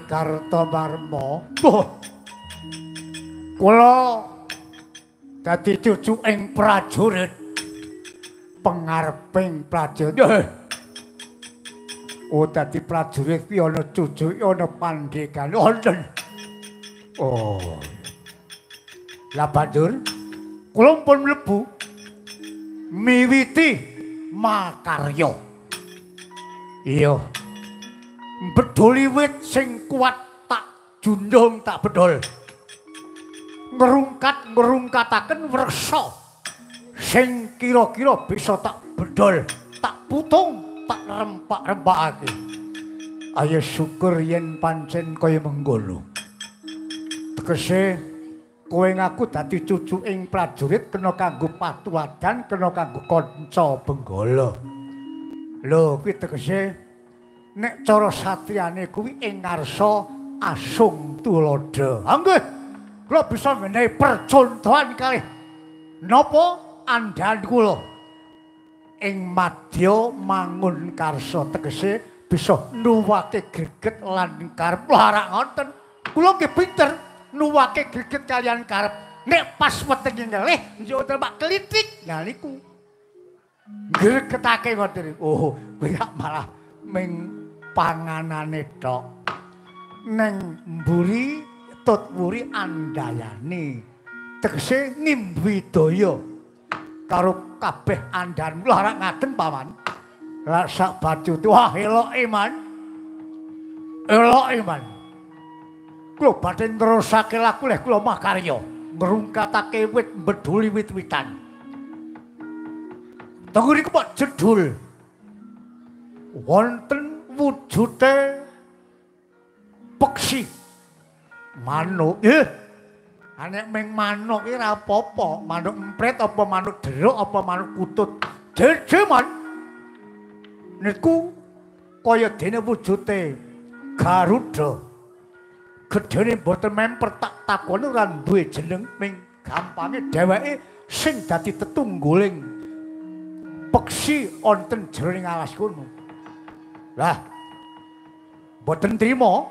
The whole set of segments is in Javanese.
Kartomarma. Kula dadi cucu ing prajurit, pengareping prajurit. Oh, dadi prajurit kuwi ana cucuke, ana pandhekane. Wonten. Oh. Lah banjur kula pun mlebu miwiti makarya. Iya. Bedoli wit sing kuat tak junjung tak bedol. Ngerungkat-ngerungkataken wreksa sing kira-kira bisa tak bedol, tak putung, tak rempak-rempakake. Ayo syukur yen pancen kaya mengkono. Tegese kowe ngaku dadi cucu ing prajurit kena kanggo patuwadan, kena kanggo kanca benggala. Lho kuwi tegese nek cara satriyane kuwi ing ngarsa asung tuladha. Ha nggih, kula bisa menehi percontohan kalih napa andhan kula ing madya mangun karsa, tegese bisa nuwake greget lan karep. Lha rak ngoten. Kula nggih pinter nuwake greget kalian karep. Nek pas wetenge ngelih njuk tepak klitik. Nah niku gregetake ngoten niku. Oh, kuwi malah ming panganane tok. Neng mburi tut wuri andayani, tegese ngimwidaya karo kabeh andhan. Lha rak ngaten paman. Lah sak bajute wah eloke man. Eloke man. Kula badhe nerusake laku leh kula makarya ngrungkatake wit mbeduli wit-witan. Tenggu niku kok jedul. Wonten wujute peksi manuk. Nek ming manuk iki ora apa-apa, manuk emprit apa manuk deruk apa manuk kutut. Jeje man. Niku kaya dene wujute Garuda. Gedene mboten memper tak takoni ora duwe jeneng, ming gampange dheweke sing dadi tetungguling peksi wonten jroning alas kono. Lah mboten trima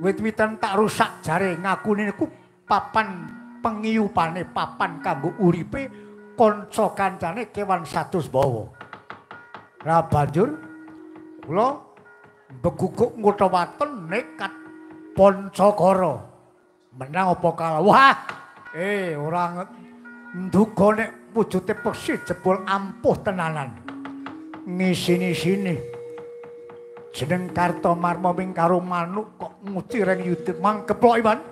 wit-witan tak rusak jare ngakune niku papan pengiyupane, papan kanggo uripe kanca kancane kewan satus bawa. Lah banjur kula mbeguguk ngutha waton nekat Pancakara. Menang apa kalah? Wah, ora nduga nek wujute peksi jebul ampuh tenanan. Ngisini-sini jeneng Kartomarma ming karo manuk kok nguci reng yudit mangkeplok Iwan.